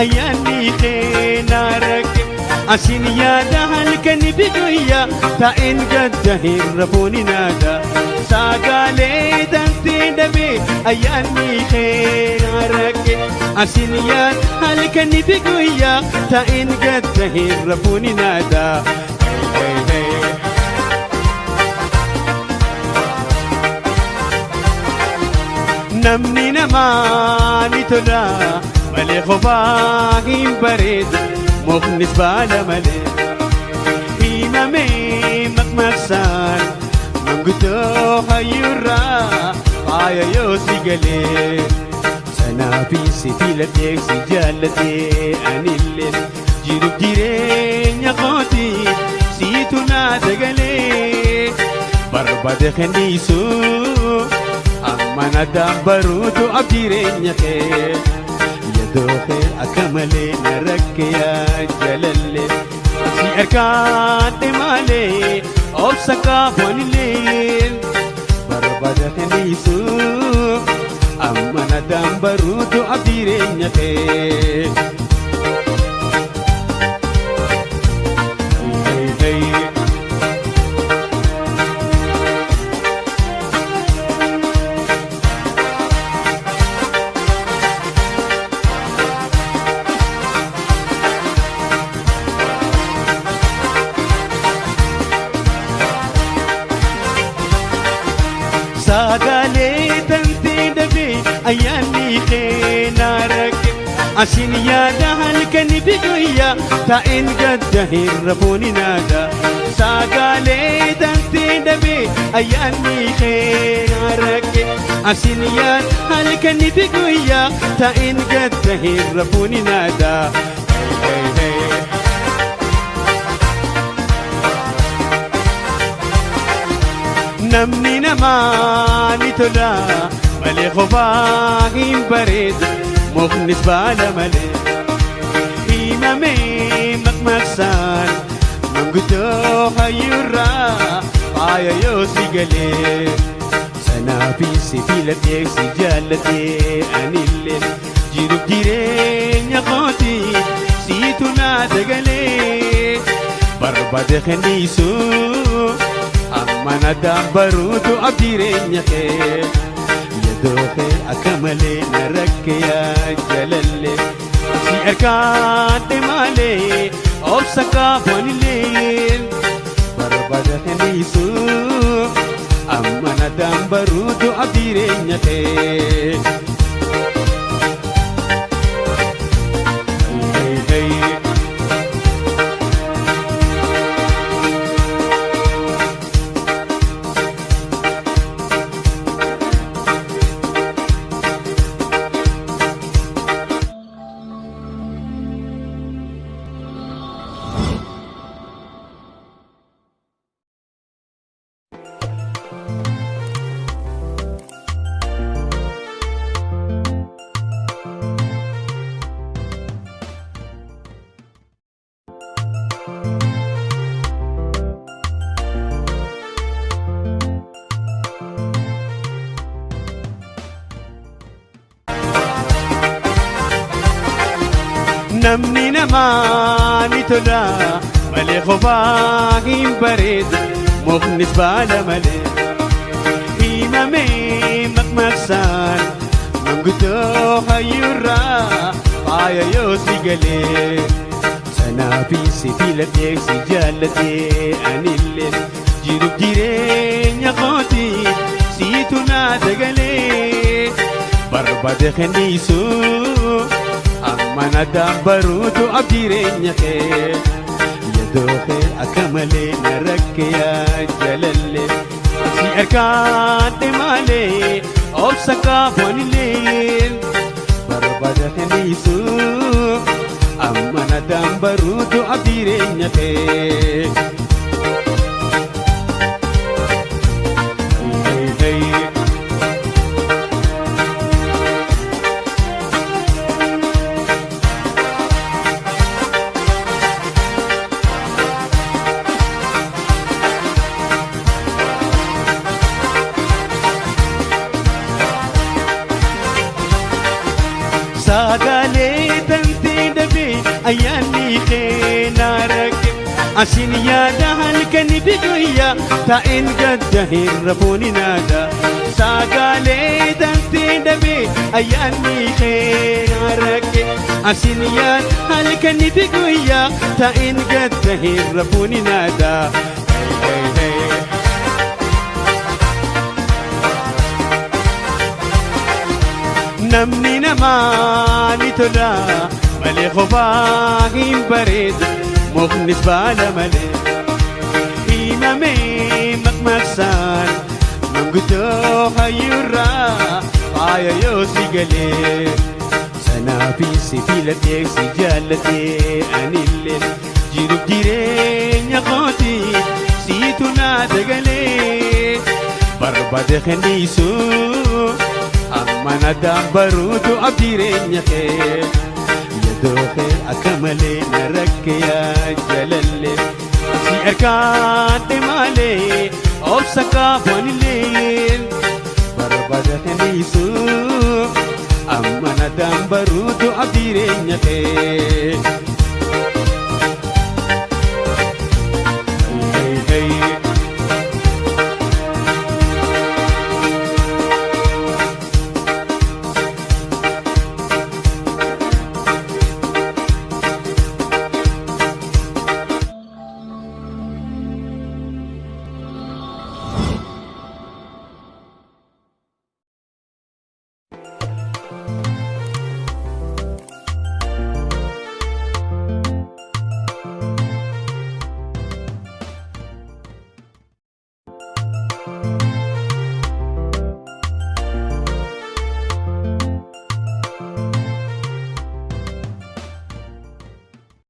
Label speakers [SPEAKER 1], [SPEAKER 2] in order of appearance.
[SPEAKER 1] Ayyaanni kee na rakke. Asin yaada halkanii fi guyyaa, taa'een gadda hin rafuun naada. Sagalee tantee dhabee, ayyaanni kee na rakke. Asin yaada halkanii fi guyyaa, taa'een gadda hin rafuun naada. Hey, hey, hey. Namni namaa ni tola malee kophaa hin bareedu, muknis baala malee. Himamee maqmaqsaan manguddoo hayyuurraa faaya yoo si galee. Sanaafi si filadhee si jaallatee, anillee jiruuf jireenya kooti siitu naa dagalee. Barbaade kenniisu amma nadaan baruutu abjireenya kee. Yadoo kee akka malee na rakke yaa jalalle. Si harkaadhe malee obsa kaafanillee. Barbaada kenniisu amma nadaan baruutu abjireenya kee. Hey, hey, hey. Sagalee tantee dhabee, ayyaanni kee na rakke. Asin yaada halkanii fi guyyaa, taa'een gadda hin rafuun naada. Sagalee tantee dhabee, ayyaanni kee na rakke. Asin yaada halkanii fi guyyaa, taa'een gadda hin rafuun naada. Hey, hey, hey. Namni namaa ni tola malee kophaa hin bareedu, muknis baala malee. Himamee maqmaqsaan manguddoo hayyuurraa faaya yoo si galee. Sanaafi si filadhee si jaallatee, anillee jiruuf jireenya kooti siitu naa dagalee. Barbaade kenniisu amma nadaan baruutu abjireenya kee. Yadoo kee akka malee na rakke yaa jalalle. Si harkaadhe malee obsa kaafanillee. Barbaada kenniisu amma nadaan baruutu abjireenya kee. Hey, hey, hey. Namni namaa ni tola malee kophaa hin bareedu, muknis baala malee. Himamee maqmaqsaan manguddoo hayyuurraa faaya yoo si galee. Sanaafi si filadhee si jaallatee, anillee jiruuf jireenya kooti siitu naa dagalee. Barbaade kenniisu amma nadaan baruutu abjireenya kee. Yadoo kee akka malee na rakke yaa jalalle. Si harkaadhe malee obsa kaafanillee. Barbaada kenniisu amma nadaan baruutu abjireenya kee. Hey, hey, hey. Sagalee tantee Ayyaanni kee na rakke. Asin yaada halkanii fi guyyaa, taa'een gadda hin rafuun naada. Sagalee dantee dhabee, ayyaanni kee na rakke. Asin yaada halkanii fi guyyaa, taa'een gadda hin rafuun naada. Hey, hey, hey. Namni namaa ni tola malee kophaa hin bareedu, muknis baala malee. Himamee maqmaqsaan manguddoo hayyuurraa faaya yoo si galee. Sanaafis si filadhee si jaalladhee, anillee jiruuf jireenya kooti siitu naa dagalee. Barbaade kenniisu amma nadaan baruutu abjireenya kee. Yadoo kee akka malee na rakke yaa jalalle. Si harkaadhe malee obsa kaafanillee. Barbaade kenniisu amma nadaan baruutu abjireenya kee.